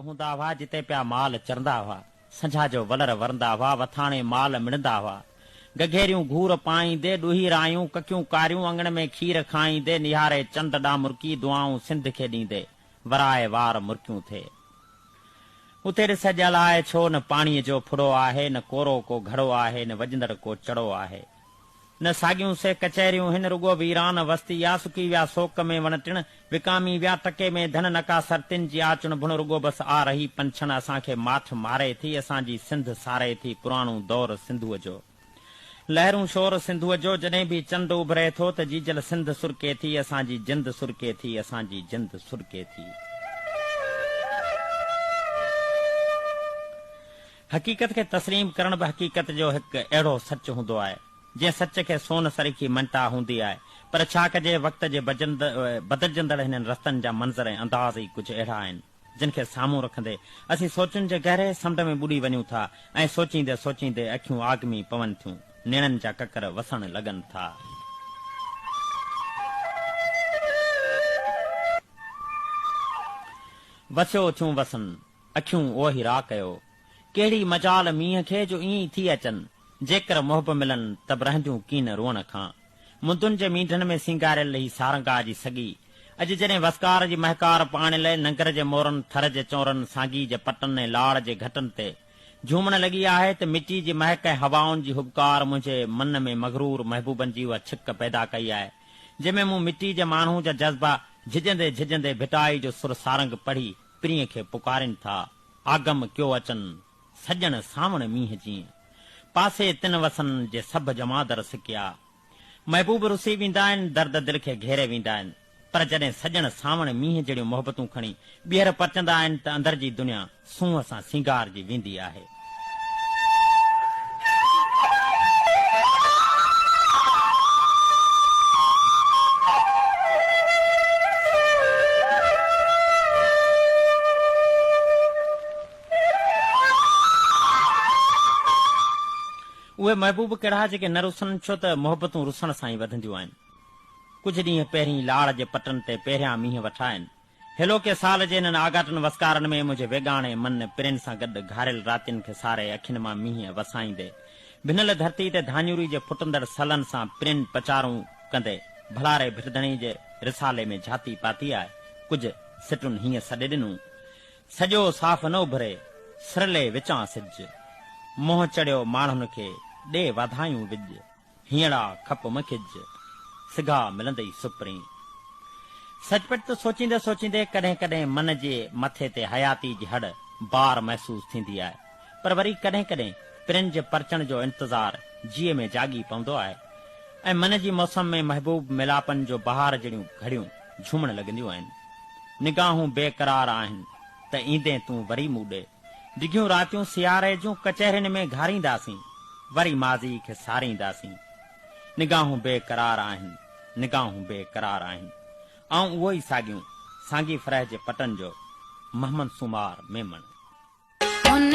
هوندا هئا، جتي پيا مال چرندا هئا. سنجها جو ولر ورندا هئا، وٿاڻي مال مڙندا هئا. گگهيريون گهور پائيندي، ڏوهي رايون، ڪڪيون ڪاريون، اڱڻ ۾ کير کائيندي، نهاري چنڊ ڏانهن مرڪي، دعائون سنڌ کي ڏيندي، ورائي وار مرڪيون ٿي. اتي ڏس اڄ الائي ڇو نه پاڻيء جو ڦڙو آهي، نه ڪورو ڪو گهڙو آهي، نه وڄندڙ ڪو چڙو آهي. نه ساڳيون سي ڪچهريون هن، رڳو ويران وستي آ، سڪي ويا سوڪ ۾ وڻ ٽڻ، وڪامي ويا ٽڪي ۾ ڌڻ، نه ڪا سرتين جي آ چڻ ڀڻ، رڳو بس آ رهي پنڇڻ، اسان کي ماٺ ماري ٿي، اسان جي سنڌ ساري ٿي، پراڻو دور سنڌوء جو. لهرون شور سنڌوء جو، جڏهن به چنڊ اڀري ٿو ته جيجل سنڌ سرڪي ٿي، اسان جي جند سرڪي ٿي، اسان جي جند سرڪي ٿي. حقيقت کي تسليم ڪرڻ به حقيقت جو هڪ اهڙو سچ هوندو آهي، جنهن سچ کي سون سريکي مڃتا هوندي آهي، پر ڇا ڪجي وقت جي بدلجندڙ هنن رستن جا منظر ۽ انداز ئي ڪجهه اهڙا آهن، جن کي سامهون رکندي اسين سوچن جي گهري سمنڊ ۾ ٻڏي وڃون ٿا ۽ سوچيندي سوچيندي اکيون آگمي پون ٿيون، نيڻن جا ڪڪر وسڻ لڳن ٿا. وسيو ٿيون وسن، اکيون اوهي را ڪيو. ڪهڙي مجال مينهن کي جو ائين ئي ٿي اچن. جيڪر محب ملن ته به رهنديون ڪين روئڻ کان. مندن جي مينڍن ۾ سينگاريل هي سارنگا جي سڳي. اڄ جڏهن وسڪار جي مهڪار پاڻيل ننگر جي مورن، ٿر جي چونرن، سانگي جي پٽن ۽ لاڙ جي گهٽن تي جهومڻ لڳي آهي ته مٽي جي مهڪ ۽ هوائن جي هٻڪار منهنجي من ۾ مغرور محبوبن جي اها ڇڪ پيدا ڪئي آهي جنهن ۾ مون مٽي جي ماڻهو جا جذبا جهڄندي جهڄندي ڀٽائي جو سر سارنگ پڙهي پرينء کي پڪارين ٿا، آگم ڪيو اچن، سڄڻ سانوڻ مينهن جيئن. پاسي تن وسن، جي سڀ جمادر سڪيا. محبوب رسي ويندا آهن، درد دل کي گهيري ويندا آهن، پر جڏهن سڄڻ سانوڻ مينهن جهڙيون محبتون کڻي ٻيهر پرچندا آهن ته اندر جي دنيا سونهن سان سينگارجي ويندي آهي. اهي محبوب ڪهڙا جيڪي نه رسن ڇو ته محبتون رسڻ سان ئي وڌنديون آهن. ڪجهه ڏينهن پهرين لاڙ جي پٽن تي پهريان مينهن وٺا آهن. هيلوڪي سال جي انهن آڳاٽن وسڪارن ۾ منهنجي ويڳاڻي من پرين سان گڏ گهاريل راتين کي ساري اکين مان مينهن وسائيندي ڀنل ڌرتي تي ڌاڃوري جي ڦٽندڙ سلن سان پرين پچارون ڪندي ڀلاري ڀٽڌڻي جي رسالي ۾ جهاتي پاتي آهي. ڪجهه سٽن هيئن سڏي ڏنو. سڄو صاف نه اڀري، سرلي وچان سج. منهن چڙهيو ماڻهن کي، ڏي واڌايون وڄ. هينئڙا کپ م کج، سگها ملندئي سپرين. سچ پچ ته سوچيندي سوچيندي ڪڏهن ڪڏهن من جي مٿي تي حياتي جي هڙ بار محسوس ٿيندي آهي، پر وري ڪڏهن ڪڏهن پرين جي پرچڻ جو انتظار جيء ۾ جاڳي پوندو آهي ۽ من جي موسم ۾ محبوب ميلاپن جو بهار جهڙيون گهڙيون جهومڻ لڳنديون آهن. نگاهون بي قرار آهن ته ايندين تون وري مون ڏي. ڊگهيون راتيون سياري جون ڪچهرين ۾ گهارينداسين، وري ماضي کي سارينداسين. نگاهون بي قرار آهن، نگاهون بي قرار آهن. آئون اهو ئي ساڳيون، سانگي فرح جي پٽن جو محمد سومار ميمڻ. هن